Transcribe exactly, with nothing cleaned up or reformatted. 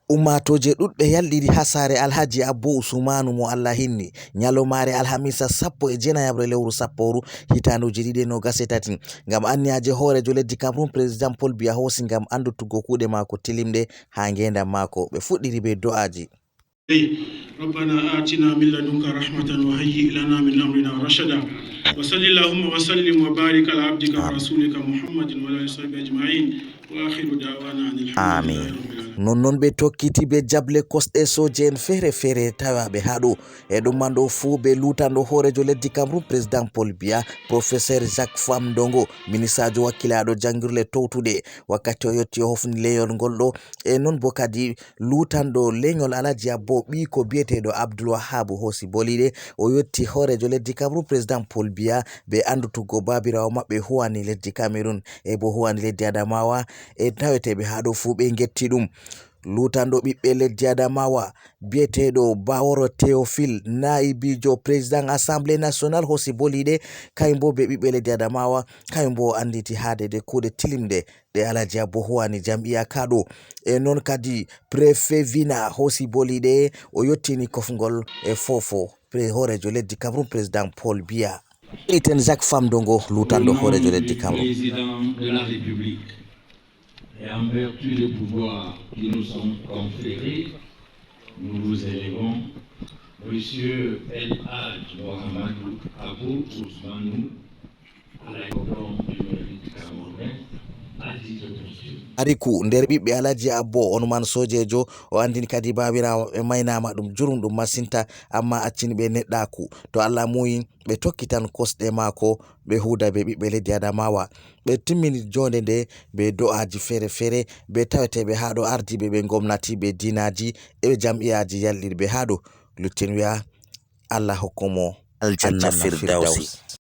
Ummaatooje ɗuɗɗe yalɗiɗi haa saare Alhaji Abbo Usumanu mo Allah hinni, nyalomaare alhamisa sappo e jeenayaɓre lewru sapporu, hitaanduuji ɗiɗi e noogas e tati, ngam anniyaaje hooreejo leddi Cameroun, Président Paul Biya hoosi ngam anndutuggo kuuɗe maako tilimɗe haa ngeendam maako. Ɓe fuɗɗiri bee do'aaji. ربنا آتنا من لدنك رحمة وهيئ لنا من أمرنا رشدا. وصل اللهم وسلم وبارك على عبدك ورسولك محمد وعلى آله وصحبه أجمعين. وآخر دعوانا أن الحمد لله رب العالمين. Non non ɓe tokkiti bee jaɓle kosɗe sooje'en feere-feere tawaaɓe haa ɗo. E ɗum man ɗo fuu ɓe luutanɗo hooreejo leddi Cameroun, Président Paul Biya, Professeur Jacques Fam Ndongo, ministaajo wakkilaaɗo janngirle towtuɗe. Wakkati o yotti o hofni lenyol ngol ɗo, e non boo kadi luutanɗo lenyol Alhaji Abbo, ɓiiko biyeteeɗo Abdul Wahab hoosi boliiɗe, o yotti hooreejo leddi Cameroun, Président Paul Biya, bee anndutuggo baabiraawo maɓɓe huwani leddi Cameroun, e boo huwani leddi Adamawa, e taweteeɓe haa ɗo fuu ɓe ngetti ɗum. Luutanɗo ɓiɓɓe leddi Adamawa, biyeteeɗo Baworo Théophile, naayibiijo Président Assemblée Nationale hoosi boliiɗe, kayum boo bee ɓiɓɓe leddi Adamawa, kayum boo o annditi haa deydey kuuɗe tilimɗe ɗe Alhaji Abbo huwani jam'iya ka ɗo. E non kadi, Préfet Vina hoosi boliiɗe, o yottini kofngol e foofo pre-, hooreejo leddi Cameroun, Président Paul Biya. Iten Jacques Fam Ndongo, luutanɗo hooreejo leddi Cameroun. Président de la République, et en vertu des pouvoirs qui nous sont conférés, nous vous élevons Monsieur El Hadj Mohamedou Abou Ousmanou à l'hippodrome du mérite camerounais à titre posthume. Ariku nder ɓiɓɓe Alhaji Abbo, on man soojeejo, o anndini kadi baabiraawo maɓɓe maynaama ɗum jurum ɗum masinta, ammaa accini ɓe neɗɗaaku. To Allah muuyi, ɓe tokkitan kosɗe maako, ɓe huuda bee ɓiɓɓe leddi Adamawa. Ɓe timmini joonde nde bee do'aaji feere-feere, bee taweteeɓe haa ɗo ardiiɓe ɓe ngomnati, ɓe diinaaji, e ɓe jam'iyaaji yalɗiiɓe haa ɗo. Luttin wi'a, Allah hokku mo Aljanna Firdawsi.